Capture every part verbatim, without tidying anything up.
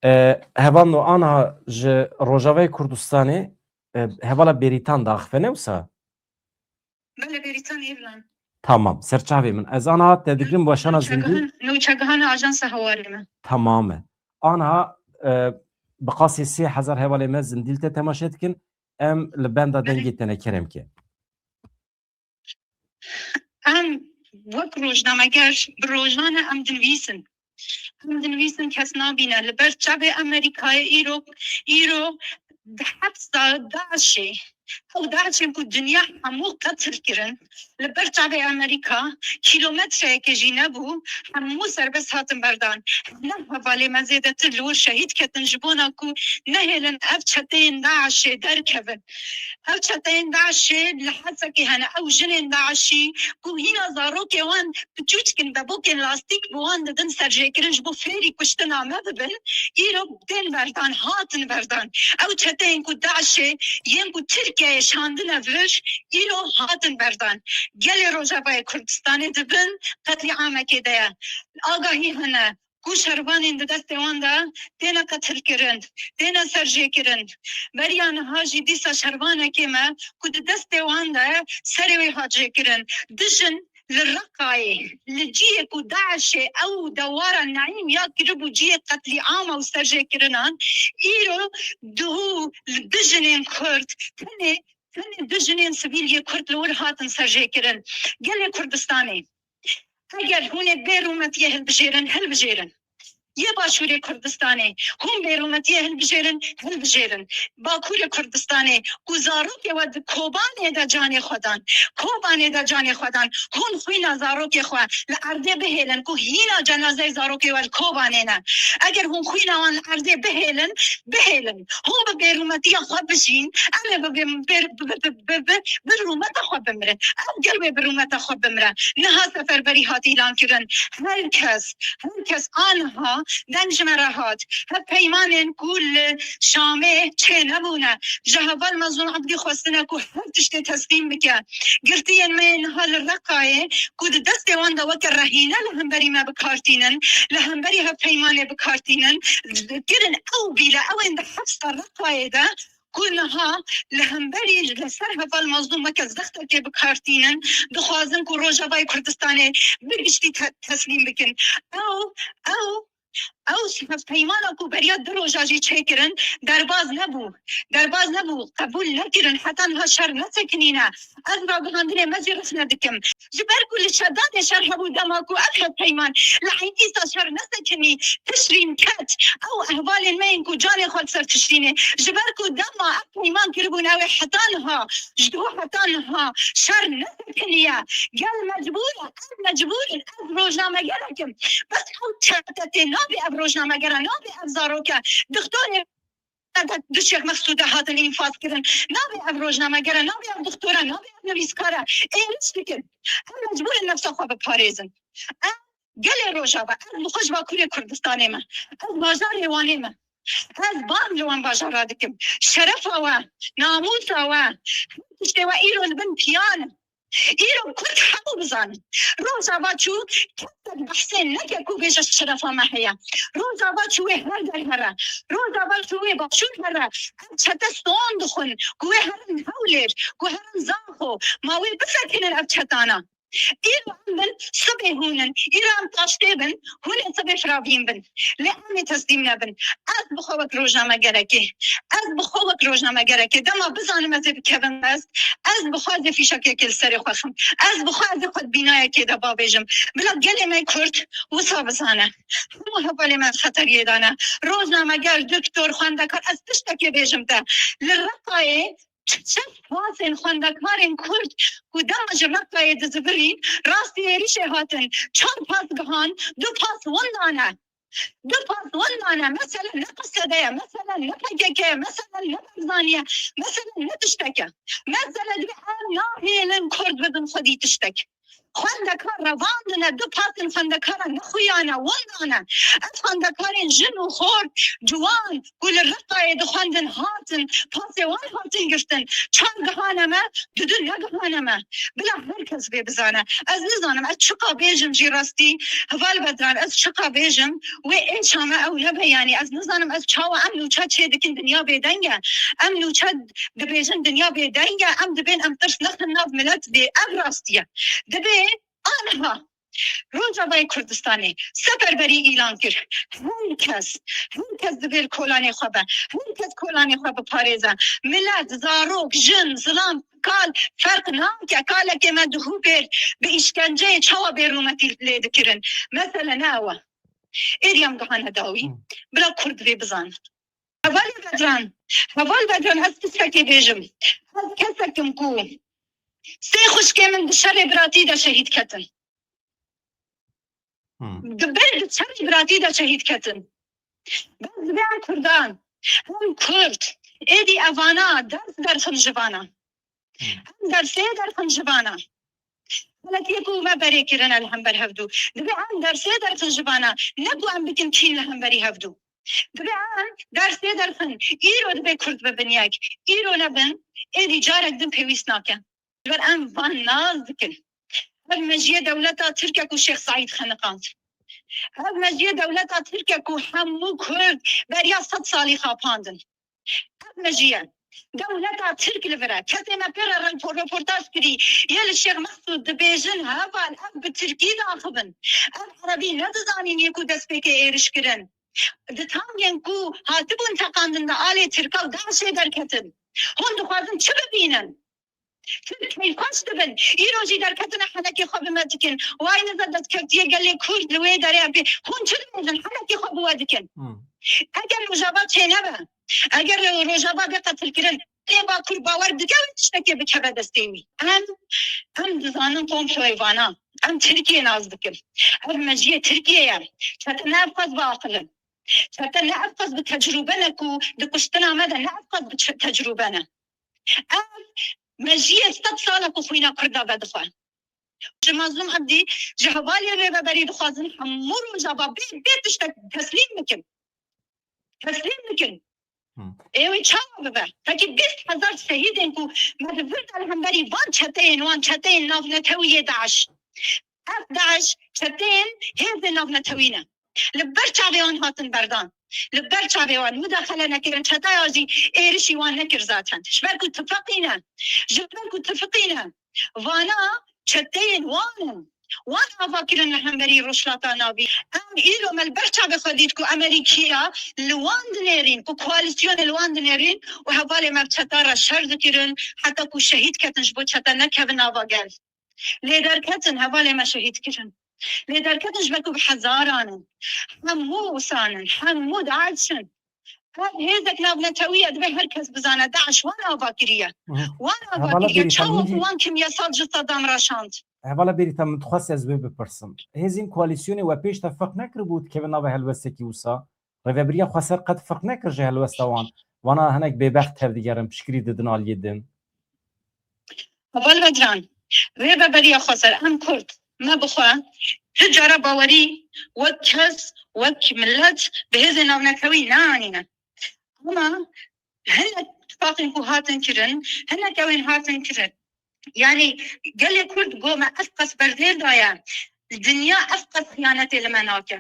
E, hevalno, aniha ji Rojavayê Kurdistanê, e, hevala Bêrîtan daxife, ne wisa? Belê, Bêrîtan Îvlan. Tamam, serçavê min. Ez aniha te digirim weşana zindî. Nûçegihana Ajansa Hawarê me. Tamam e. Aniha, e, bi qasî sê hezar hevalê me zindî li te temaşe dikin. Em li benda dengê te ne, kerem ke. Em wek rojnameger bi rojan e em dinivîsin. Em dinivîsin, kes nabîne. Li ber çavê Amerîkayê îro, îro di hepsa DAIŞê, ew DAIŞên ku dinya hemû qetil kirin, li ber çavê Amerîka kîlometreyekê jî nebû, hemû serbest hatin berdan. Hene hevalê me zêdetir li wir şehîd ketin ji bona ku nehêlin ev çeteyên DAIŞê derkevin. Ew çeteyên DAIŞê li Hesekê hene, ew jinên DAIŞî ku hîna zarokê wan piçûçik in, bebokên lastîk bi wan didin serjêkirin ji bo fêrî kuştina me bibin, îro tên berdan, hatin berdan. Ew çeteyên ku DAIŞê yên ku Tirkiyeyê şandine vir, îro hatin berdan. Gelê Rojavayê Kurdistanê dibin qetlîamekê de ye. Agahî hene ku şervanên di destê wan de têne qetilkirin, têne serjêkirin. Beriya niha jî dîsa şervanekê me ku di destê wan de serê wê hat jêkirin. Du jin li Reqayê, li cihê ku DAIŞê ew dewara Neîm ya kiribû cihê qetlîama û serjêkirinan, îro duhû li du jinên Kurd, tenê, tenê du jinên sivîl yê Kurd li wir hatin serjêkirin. Gelê Kurdistanê, eger hûn ê bêrûmetiyê hilbijêrin, hilbijêrin. Yê Başûrê Kurdistanê, hûn bêrûmetiyê hilbijêrin, hilbijêrin. Bakurê Kurdistanê, ku zarokê we di Kobanê de canê xwe dan, Kobanê de canê xwe dan, hûn xwîna zarokê xwe li erdê bihêlin, ku hîna cenazeyê zarokê we li Kobanê ne. Eger hûn xwîna wan li erdê bihêlin, bihêlin. Hûn bi bêrûmetiya xwe bijîn, em ê bi bê-, bê-, bi, bi, bi, bi, bi, bi rûmeta xwe bimirin. Ev gel wê bi rûmeta xwe bimire. Niha seferberî hat îlan kirin. Her kes, her kes aniha deng ji me re hat. Hevpeymanên ku li Şamê çê nebûne. Ji heval Mezlûm Ebdî xwestine ku her tiştê teslîm bike. Girtiyên me yê niha li Reqayê ku di destê wan de weke rehîne li hemberî me bi kar tînin, li hemberî hevpeymanê bi kar tînin, kirin ew bîle, ew ên di hepsa Reqayê de ku niha li hemberî li ser heval Mazlûm weke zextekê bi kar tînin, dixwazin ku Rojavayê Kurdistanê bi giştî te-, teslîm bikin. Ew, ew, ew hevpeymana ku beriya du roja jî çêkirin, derbaz nebû. Derbaz nebû, qebûl nekirin, heta niha şer nesekinîne. Ez ragihandinê me jî rexne dikim. Ji ber ku li şedanê şer hebû, dema ku ev hevpeyman li Eynîsa şer nesekinî, Tişrîn ket, ew ehvalên me yên ku canê xwe li ser Tişrînê, ji ber ku dema ev peyman kiribûn, ew ê heta niha, ji duh heta niha şer nesekiniye. Gel mecbûr e, ev mecbûr in, ev rojnamegerek im. Bes ew çete tê, nabê ev rojnamegere, nabê ev zarok e. Dixtorê du Şêx Mexsûde hatin înfaz kirin. Nabê ev rojnameger e, nabê ev dixtor e, nabê ev nivîskar e. Êrîş dikin. Em mecbûr in nefsa xwe biparêzin. Em gelê Rojava, ez bi xwe ji Bakurê Kurdistanê me. Ez bajarê Wanê me. Ez bang li wan bajara dikim. Şerefa we, namûsa we, her tiştê we îro li bin piyan e. Îro Kurd hemû bizanin. Rojava çû, kesek behsê neke ku bêje şerefa me heye. Rojava çû wê her der here. Rojava çû wê başûr here. Ev çete son dixwin ku wê herin Hewlêr, ku herin Zaxo. Ma wê bisekinin ev çetana. Îro em bin, sibê hûn in. Îro em taştê bin, hûn ê sibê firavîn bin. Lê em ê teslîm nebin. Ez bi xwe wek rojnamegerekê, ez bi xwe wek rojnamegerekê, dema bizanim ez ê bikevim mezd, ez bi xwe ez ê fîşekekê li serê xwe xim. Ez bi xwe ez ê xwe di bînayekê de bavêjim. Bila gelê me Kurd wisa bizane. Hemû hevalê me di xeteriyê de ne. Rojnameger, doktor, xwendekar, ez tiştekê bêjim te. Li Reqayê şeş pasên xwendekarên Kurd ku dema ji Reqayê dizivirîn, rastî êrîşê hatin, çar pas gihan, du pas wendane. Du pas wendane. Mesele ne P S D ye, mesele ne P K K ye, mesele ne Barzanî ye, mesele ne tiştek e. Mesele divê em nahêlin Kurd bibin xwedî tiştek. Xwendekar revandine, du pasên xwendekaran nexuyane, wendane. Ev xwendekarên jin û xort, ciwan ku li Reqayê dixwendin hatin, pasê wan hatin girtin. Çar gihane me, dudu negihane me. Bila her kes vê bizane. Ez nizanim, ez çiqa bêjim jî rastî, Heval Bedran, ez çiqa bêjim, wê êşa me ew nebe, yanî ez nizanim ez çawa em nûçe çê dikin, dinya bêdeng e. Em nûçe dibêjin dinya bêdeng e, em dibên em tirs nexin nav milet bê. Ev rastî ye. Dibê aniha Rojavayê Kurdistanê seferberî îlan kir. Her kes, her kes divê li kolanê xwe be. Her kes kolanê xwe biparêze. Milet, zarok, jin, zilam, kal, ferq nake. Kalekê me di Hûbêr bi îşkenceyê çawa bê rûmetî lê dikirin? Mesele ne ew e. Êrî em gihane dawî. Hmm. Bila Kurd vê bizan. Hevalê Bedran, Heval Bedran, ez tiştekê bêjim. Ez kesek im ku sê xwişkê min di şerê biratî de şehîd ketin. Hmm. Di ber di şerê biratî de şehîd ketin. Bes divê em Kurdan, em Kurd, êdî evana ders derxin ji vana. Hmm. Em dersê derxin ji vana. Xeletiyê ku me berê kirine li hember hevdû. Divê em dersê derxin ji vana. Ne ku em bikin kîn li hemberî hevdû. Divê em dersê derxin. Îro divê Kurd bibin yek. Îro nebin, êdî carek din pêwîst nake. Ji ber em van nas dikin. Ev mejiyê dewleta Tirk e ku Şêx Seîd xeniqand. Ev mejiyê dewleta Tirk e ku hemû Kurd beriya sed salî xapandin. Ev mejiyê dewleta Tirk li vir e. Kesê me pê re reportaj kirî, yê li Şêx Mexsûd dibêjin, heval, ev bi tirkî diaxivin. Ev erebî nedizanîn yê ku destpêkê êriş kirin. Di tangên ku hatibûn teqandin di alê Tirka û DAIŞê derketin. Hûn dixwazin çi bibînin? Tirk keyfxweş dibin. Îro jî derketine henekê xwe bi me dikin. Way niza destkeftiyê gelê Kurd li wê derê em pê. Hûn çi dibêjin? Henekê xwe bi we dikin. Hmm. Eger Rojava çênebe, eger Rojava bê qetilkirin, ê Bakur bawer dike wê tiştekê bikeve destê wî. Em, em dizanin komployê vana. Em Tirkiye nas dikin. Ev mejiyê Tirkiye ye. Çete ne ev qas bi aqil in. Çete ne ev qas bi tecrûbe ne ku di kuştina me de ne ev qas bi çi-, tecrûbe ne. Ev mejiyê sed sal e ku xwîna Kurda vedixwe. Ji Mazlûm Ebdî, ji hevalê Rêveberî dixwazin hemû Rojava bê, bê tiştek teslîm bikin. Teslîm bikin. Hmm. Ê wê çawa bibe? Pekî bîst hezar şehîdên ku me di vir de li hemberî van çeteyên, wan çeteyên navnetewî yê DAIŞ. Ev DAIŞ çeteyên hêzên navnetewî ne. Li ber çavê wan hatin berdan. Li ber çavê wan mudaxele nekirin, çetaya jî êrişî wan nekir zaten. Ji ber ku tifiqî ne. Ji ber ku tifiqî ne. Vana çeteyên wan in. Wan ava kirin li hemberî Rojhilata Navî. Em îro me li ber çavê xwe dît ku Amerîkiya li wan dinêrîn, ku koalîsyonê li wan dinêrîn û hevalê me bi çeta re şer dikirin, heta ku şehîd ketin ji bo çete nekevin nava gel. Lê derketin, hevalê me şehîd kirin. Lê derketin ji ber ku bi hezaran in. Hemû wisan in, hemû DAIŞ in. Ev hêzek navnetewî ye, divê her kes bizane, DAIŞ wan ava kiriye. Mhm. Wan ava Hevala kiriye. Bêrî, Çawa min ku jî wan kimyesal ji Saddam re şand. Hevala Bêrîta, min dixwest ez wê bipirsim. Hêzên koalîsyonê we pêş de feq nekiribû dikevin nava helwestekî wisa? Rêvebiriya Xweser qet feq nekir ji helwesta wan. Wana hinek bêbext tevdigerin, piştgirî didin aliyê din. Heval Bedran, Rêveberiya Xweser, em Kurd, me bi xwe tu cara bawerî wek kes, wek milet bi hêzên navnetewî neanîne. Ama hinek tifaqên ku hatin kirin, hinek ew ên hatin kirin. Yanî gelê Kurd got me ev qas berdêl daye, dinya ev qas xiyanetê li me nake.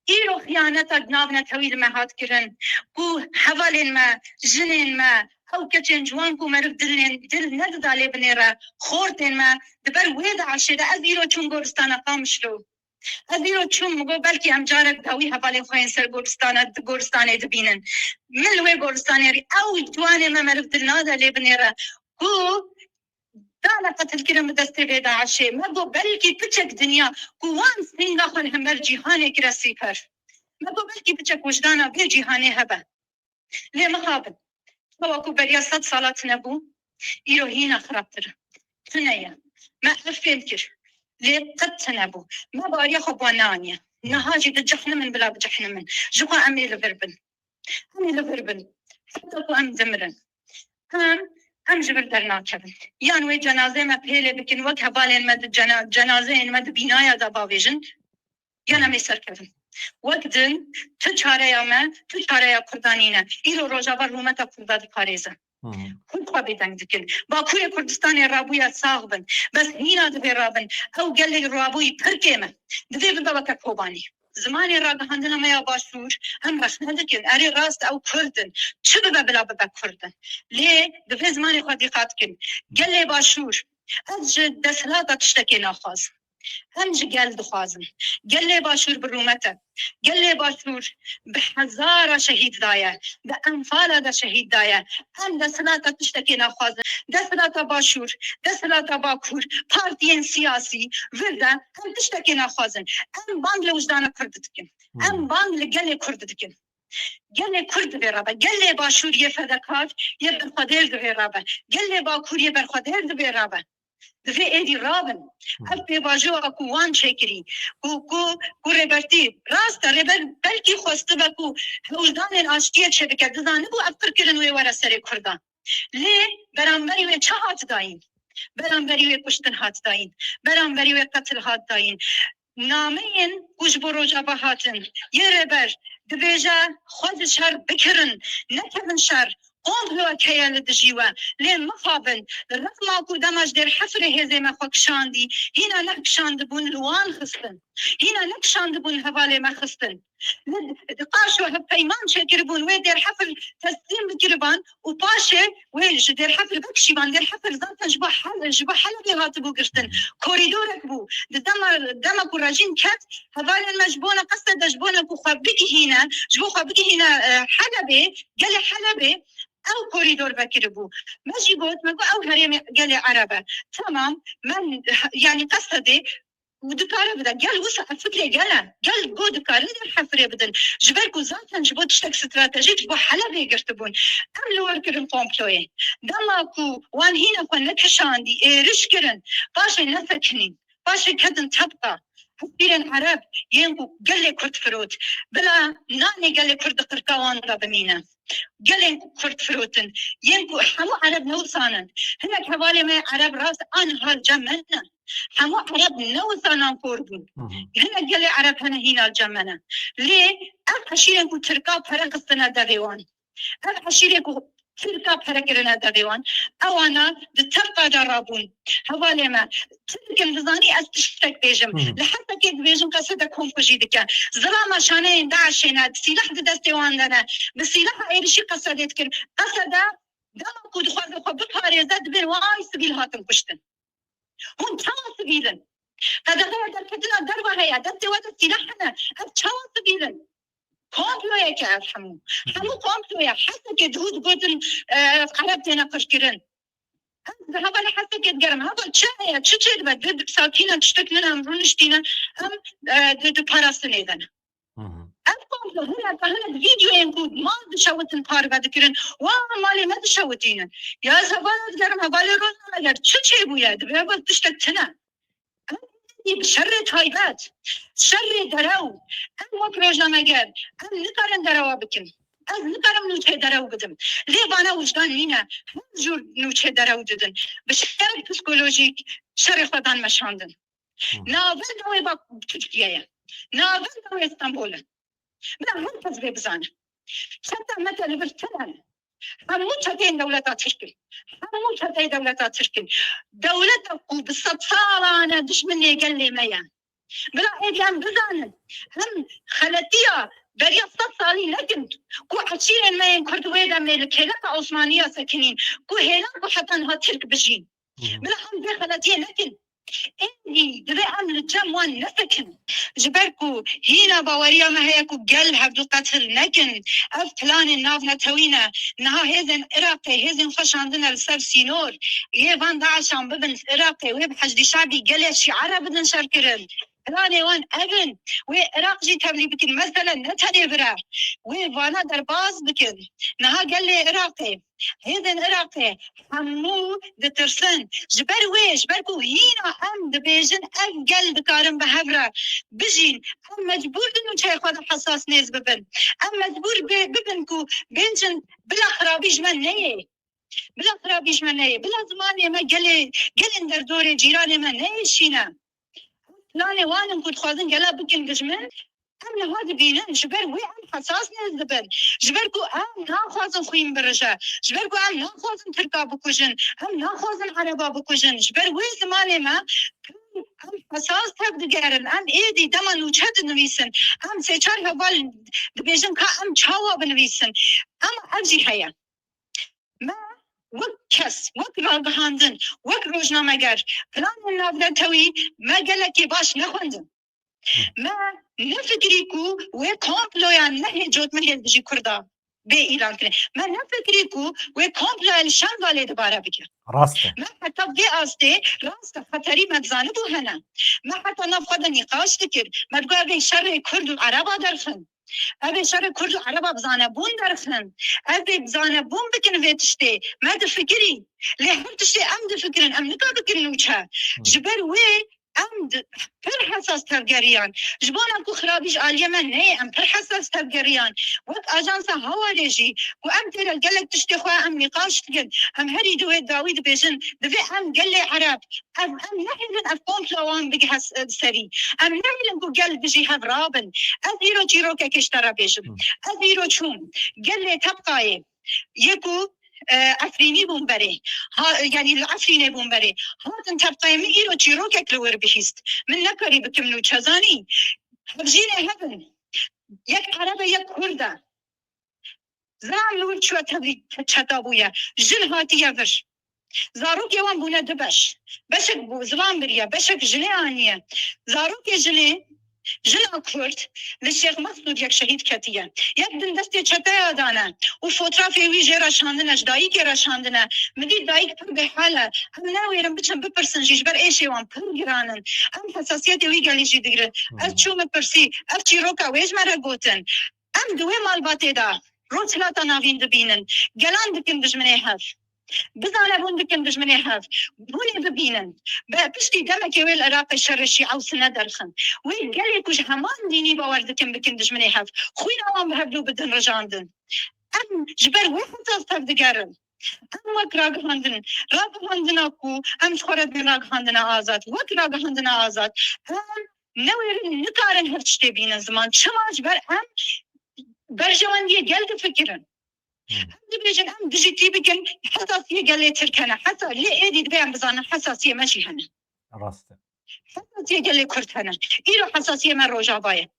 Îro xiyaneta navnetewî li me hat kirin, ku hevalên me, jinên me, ew keçên ciwan ku meriv dilên, dil nedida lê binêre, xortên me, di ber wê DAIŞê de ez îro çûm goristana Qamişlo. Ez îro çûm, min got, belkî em carek dawî hevalên xwe yên ser goristana, di goristanê dibînin. Min li wê goristanê rî, ew ciwanê me meriv dil nade lê binêre. Ku dane qetilkirin bi destê vê DAIŞê. Me got, belkî piçek dinya ku wan sînga xwe li hember cîhanê kire sîper. Me got, belkî piçek wijdana vê cîhanê hebe. Lê mixabin. Çawa ku beriya sed sala tune bû, îro hîna xirabtir e. Tune ye. Me ev fêm kir. Lê qet tune bû. Me bariya xwe bi wan neaniye. Niha jî dicehnimin bila bicehnimin. Ji xwe em ê li vir bin. Em ê li vir bin. Heta ku em dimirin. Em em ji vir dernakevin. Yan wê cenazeyê me pêlê bikin, wek hevalên me di cena-, cenazeyên me di bînaya de bavêjin, yan em ê serkevin. Wek din, tu çareya me, tu çareya Kurda nîne. Îro Rojava rûmeta Kurda diparêze. Hı hı. Kurd xwe bêdeng dikin. Bakurê Kurdistanê rabûye sax bin. Bes hîna divê rabin. Ew gelê rabûyî pirkê me. Divê bibe weke Kobanî. Zimanê ragihandina me ya Başûr, em rexne dikin. Erê rast ew Kurd in. Çi bibe bila bibe Kurd in. Lê divê zimanê xwe dîqat kin. Gelê Başûr, ez ji desthilata tiştekê naxwazim. Em ji gel dixwazin. Gelê Başûr bi rûmet e. Gelê Başûr bi hezara şehîd daye. Di Enfala de şehîd daye. Em desthilata tiştekê naxwazin. Desthilata Başûr, desthilata Bakur, partiyên siyasî, vir de em tiştekê naxwazin. Em bang li wijdana Kurd dikin. Em Hmm. bang li gelê Kurd dikin. Gelê Kurd divê rabe. Gelê Başûr yê fedekar, yê berxwedêr divê rabe. Gelê Bakur yê berxwedêr divê rabe. Divê êdî rabin. Hmm. Ev pêvajoya ku wan çêkirî, ku, ku, ku Rêbertî, rast e, Rêber belkî xwestibe ku hewldanên aştiyê çêbike. Dizanibû ev qirkirin wê were serê Kurdan. Lê beramberî wê çi hat dayîn? Beramberî wê kuştin hat dayîn. Beramberî wê qetil hat dayîn. Nameyên ku ji bo Rojava hatin, yê Rêber dibêje, xwe ji şer bikirin, nekevin şer, komployek heye li dijî we, lê mixabin, rexma ku dema ji Dêrhefirê hêzê me xwe kişandî, hîna nekişandibûn li wan xistin, hîna nekişandibûn hevalê me xistin. Li, li Qaşo hevpeyman çêkiribûn, wê Dêrhefir teslîm bikiriban û paşê wê ji Dêrhefir vekişîban. Dêrhefir zaten ji bo Hel-, ji bo Helebê hatibû girtin. Korîdorek bû. Di dema, dema ku rejîm ket, hevalên me ji bona qesede, ji bona ku xwe bigihîne, ji bo xwe bigihîne, e, Helebê, gelê Helebê, ew korîdor vekiribû. Me jî got, me got, ew herêmê gelê Ereb e. Temam, me, yanî qesedê û dikare bide. Gel wisa ev fikrê gel e. Gel go dikarin Dêrhefirê bidin. Ji ber ku zaten ji bo tiştek stratejîk ji bo Helebê girtibûn. Em li wir kirin komployê. Dema ku wan hîna xwe nekişandî, êriş kirin, paşê nesekinîn. Paşê ketin tebqa. Hespîrên Ereb yên ku gelê Kurd firot. Bila nanê gelê Kurd di qirka wan de bimîne. Gelên ku Kurd firotin. Yên ku hemû Ereb ne wisanin. Hinek hevalê me Ereb rast aniha li cem me ne. Hemû Ereb ne wisa nankor bûn. Hı hı. Hinek gelê Ereb hene hîna li cem me ne. Lê ev eşîrên ku Tirka pere xistine devê wan. Ev eşîrê ku Tirka pere kirine devê wan. Ewana di tebqa de rabûn. Hevalê me, tu dikim dizanî ez tiştek bêjim. Hı hı. Li Hesekê dibêjin qesede komkujî dike. Zirama şaneyên DAIŞê ne, silah di destê wan de ne. Bi silaha êrişî qesedê dikin. Qesede dema ku dixwaze xwe biparêze, dibên way sivîl hatin kuştin. Hûn çawa sivîl in? Qedexeya derketina derve heye, destê we de sîleh hene. Ev çawa sivîl in? Komployek e ev hemû. Hemû komploye. Hesekê dihû digotin, e, Ereb têne qirkirin. Ez bi hevalê Hesekê digerim. Heval çi heye? Çi çêdibe? Di, di, sakîne tiştek nine, em rûniştîne, em, e, di, di parastinê de ne. Hı hı. Ev komplo hinek, hinek vîdyoyên ku mal dişewitin parve dikirin, wa malê me dişewitînin. Ya ez hevala digerim, hevalê rojnameger, çi çêbûye? Dibe ev tiştek tune. Em bi şerê taybet, şerê derew, em wek rojnameger, em nikarin derewa bikin. Ez nikarim nûçeyê derew bidim. Lê vana wijdan nîne. Her jûr nûçeyê derew didin. Bi şer psikolojîk şerê xwe dan meşandin. Hı. Navenda wê bak Tirkiye ye. Navenda wê Stenbol e. Bila her kes vê bizane. Çete mete li vir tune ne. Hemû çeteyên dewleta Tirk in. Hemû çeteyê dewleta Tirk in. Dewleta ku bi sed salan e dijminê gelê me ye. Bila êdî em bizanin. Hem xeletiya beriya sed salî nekin. Ku eşîrên me yên Kurd wê demê li kêleka Osmaniya sekinîn. Ku hêlan ku heta niha Tirk bijîn. Hı hı. Bila em vê xeletiyê nekin. Êdî divê em li cem wan nesekin. Ji ber ku hîna baweriya me heye ku gel hevdu qetil nekin. Ev planên navnetewî ne. Niha hêzên Iraqê hêzên xwe şandine li ser sînor. Yê van DAIŞan bibin Iraqê, wê bi Heşdî Şabî gelê Şîa re bidin şerkirin. Planê wan ev in. Wê Iraq jî tevlî bikin. Mesele ne tenê vir e. Wê vana derbas bikin. Niha gelê Iraqê, hêzên Iraqê hemû ditirsin. Ji ber wê, ji ber ku hîna em dibêjin ev gel dikarin bi hev re bijîn, em mecbûr din nûçeyê xwe de hesas nêz bibin. Em mecbûr bê-, bibin ku bêjin bila xirabî ji me neyê. Bila xirabî ji me neyê. Bila zimanê me gelê, gelên derdorê cîranê me neyêşîne. Planê wan in ku dixwazin gela bikin dijmin. Em niha dibînin, ji ber wê em hesas nêz dibin. Ji ber ku em naxwazin xwîn birije. Ji ber ku em naxwazin Tirka bikujin. Em naxwazin Ereba bikujin. Ji ber wê zimanê me em hesas tevdigerin. Em êdî dema nûçe dinivîsin. Em sê çar heval dibêjin ka em çawa binivîsin. Ama ev jî heye. Me wek kes, wek ragihandin, wek rojnameger, planên navnetewî me gelekî baş nexwendin. Me nefikirî ku wê komploya nehê cotmehê li dijî Kurda bê îlan kirin. Me nefikirî ku wê komploya li Şengalê dibare bike. Rast e. Me heta vê astê rast e, xeterî me dizanibû hene. Me heta nav xwe de nîqaş dikir. Me digot ev ê şerê Kurd û Ereba derxin. Ev ê şerê Kurd û Ereba bi zanebûn derxin. Ev ê bi zanebûn bikin vê tiştê. Me difikirî. Lê her tiştê em difikirin. Em nika bikin nûçe. Ji ber wê em di, pir hesas tevgeriyan. Ji bona ku xirabî ji aliyê me neyê, em pir hesas tevgeriyan. Wek Ajansa Hawarê jî ku em têre gelek tiştê xwe em nîqaş dikin. Em herî di wê dawî dibêjin, divê em gelê Ereb, ev, em nehêlin ev komplo wan bighe s-, serî. Em nehêlin ku gel dijî hev rabin. Ez îro çîrokekê ji te re bêjim. Ez îro çûm gelê Tebqayê. Yê ku, e, Efrînî bûn berê. Ha, yanî li Efrînê bûn berê. Hatin Tebqayê, min îro çîrokek li wir bihîst. Min nekarî bikim nûçe, zanî. Hevjînê hev in. Yek Ereb e, yek Kurd e. Zilam li wir çûye tevlî çeta bûye. Jin hatiye vir. Zarokê wan bûne du beş. Beşek bû, zilam biriye, beşek jinê aniye. Zarokê jinê, jina Kurd, li Şêx Mexsûd yek şehîd ketiye. Yek din destê çeteya dane û fotrafê wî jê re şandine, ji dayikê re şandine. Min dît dayik pir bêhal e. Em newêrin biçin bipirsin jî, ji ber êşê wan pir giran in. Em hesasiyetê wî gelî jî digirin. Ez çûm min pirsî, ev çîroka wê ji me re gotin. Em di wê malbatê de rojhilata navîn dibînin. Gelan dikin dijminê hev. Bizanebûn dikin dijminê hev. Hûn ê bibînin. Bi piştî demekê wê li Iraqê şerê Şîa û Sine derxin. Wê gelê ku ji heman dînî bawer dikin bikin dijminê hev. Xwîna wan bi hevdû bidin rijandin. Em ji ber wê hesas tevdigerin. Em wek ragihandin, ragihandina ku em ji xwe re dibên ragihandina azad, wek ragihandina azad, em newêrin, nikarin her tiştê bînin ziman. Çima? Ji ber em berjewendiyê gel difikirin. Hmm. Em dibêjin, em dijî tî bikin, hesasiyê gelê Tirk hene. Hesa-, lê êdî divê em bizanin, hesasiyê me jî hene. Rast e. Hesasiyê gelê Kurd hene. Îro hesasiyê me Rojava ye.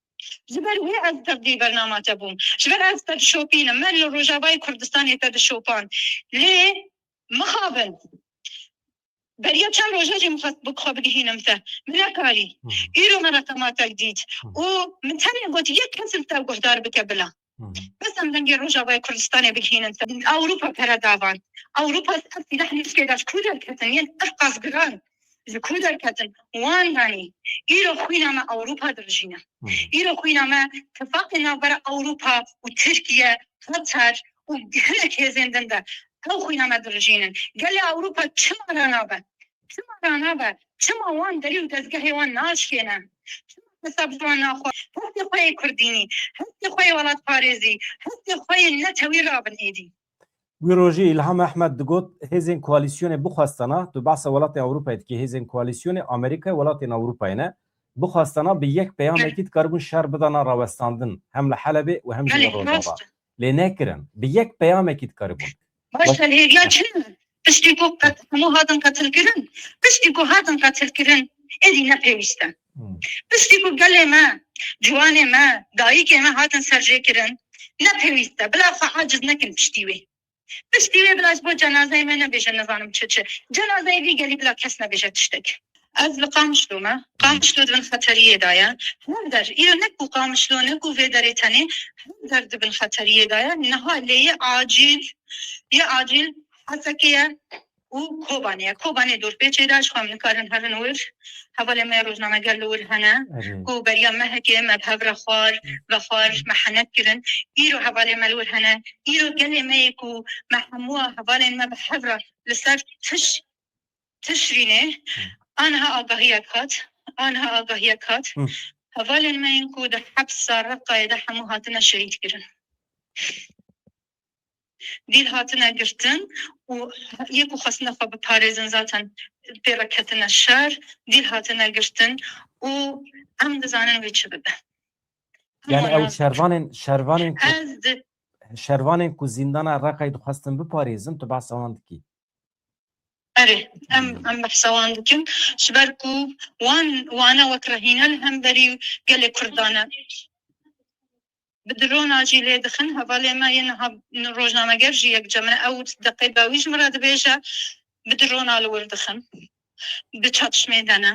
Ji ber wê ez tevlî bernama te bûm. Ji ber ez te dişopînim. Me li Rojavayê Kurdistanê te dişopan. Lê mixabin. Beriya çend roja jî min xwest bi xwe bigihînim te. Min nekarî. Hı hı. Îro me reqema te dît. Hı. Û min tenê got, yek kes li te guhdar bike bila. Hı hı. Bes em dengê Rojavayê Kurdistanê bigihînin te. Ewropa pere davan. Ewropa ev sîleh nîşkê de ji ku derketin? Yên ev qas giran ji ku derketin? Wan danî. Îro xwîna me Ewropa dirijîne. Hı hı. Îro xwîna me tifaqê navbera Ewropa û Tirkiye, Qatar û hinek hêzên din de. Ew xwîna me dirijînin. Gelê Ewropa çima ranabe? Çima ranabe? Çima wan derî û dezgehê wan naşkêne? Çima hesab ji wan naxwe? Hestê xwe yê kurdînî, hestê xwe yê welatparêzî, hestê xwe yê netewî rabin êdî. Wî rojî Îlham Ehmed digot, hêzên koalîsyonê bixwestana, tu behsa welatên Ewropayê dikî, hêzên koalîsyonê Amerîkayê welatên Ewropayê ne, bixwestana bi yek peyamekî dikaribûn şer bidana rawestandin, hem li Helebê û hem jî li Rojava. Belê, rast e. Lê nekirin. Bi yek peyamekî dikaribûn. Baş e, hêviya çi ne? Piştî ku qet-, hemû hatin qetilkirin, piştî ku hatin qetilkirin, êdî ne pêwîst e. Hmm. Piştî ku gelê me, ciwanê me, dayikê me hatin serjêkirin, ne pêwîst e. Bila xwe aciz nekin piştî wê. Piştî wê bila ji bo cenazeyê me nebêje nizanim çi çi. Cenazeyê vî gelî bila kes nebêje tiştek. Ez li Qamişlo me. Qamişlo di bin xeteriyê de ye. Her der, îro ne ku Qamişlo, ne ku vê derê tenê, her der di bin xeteriyê de ye. Niha lê yê acîl, yê acîl Hesekê ye û Kobanê ye. Kobanê dorpêçê de, ji xwe em nikarin herin wir. Hevalên me rojnameger li wir hene. Erê. Ku beriya mehekê me bi hev re xwar, vexwar, me henek kirin. Îro hevalên me li wir hene. Îro gelê me yê ku me hemû hevalên me bi hev re li ser tiş-, Tişrînê, Hı. aniha agahiyek hat, aniha agahiyek hat. Hı. Hevalên me yên ku di hepsa Reqayê de hemû hatine şehîd kirin. Dîl hatine girtin û yê ku xwestine xwe biparêzin zaten pê re ketine şer, dîl hatine girtin û em dizanin wê çi bibe. Yani ew şervanên, şervanên ku, Ez di şervanên ku zîndana Reqayê dixwestin biparêzin, tu behsa wan dikî? Erê, em, em behsa wan dikin. Ji ber ku wan, wana wek rehîne li hemberî gelê Kurdan e. Bi drona jî lê dixin. Hevalê me yê niha rojnameger jî yek cem e. Ew deqê dawî ji min re dibêje, bi drona li wir dixin. Di çatişmê de ne.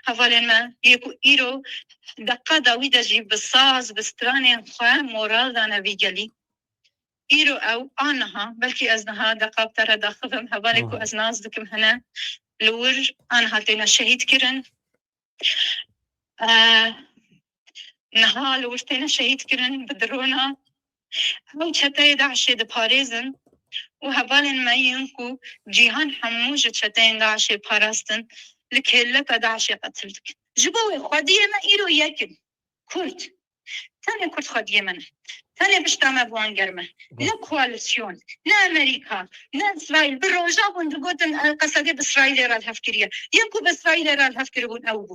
Hevalên me yê ku îro deqa dawî de jî bi saz, bi stranên xwe moral dane vî gelî. Îro ew a niha, belkî ez niha deqa bi te re daxivim, hevalê ku ez nas dikim hene li wir a niha têne şehîd kirin. Eh, niha li wir têne şehîd kirin bi drona. Ew çeteyê DAIŞê diparêzin û hevalên me yên ku cîhan hemû ji çeteyên DAIŞê parastin, li kêleka DAIŞê qetil dikin. Ji bo wê xwediyê me îro yek in. Kurd. Tenê Kurd xwediyê me ne. Tenê pişta me bi wan germ e. Ne koalisyon, ne Amerîka, ne Îsraîl. Bi roja bûn digotin, eh, Qesedê bi Îsraîlê re li hev kiriye. Yên ku bi Îsraîlê re li hev kiribûn ew bûn.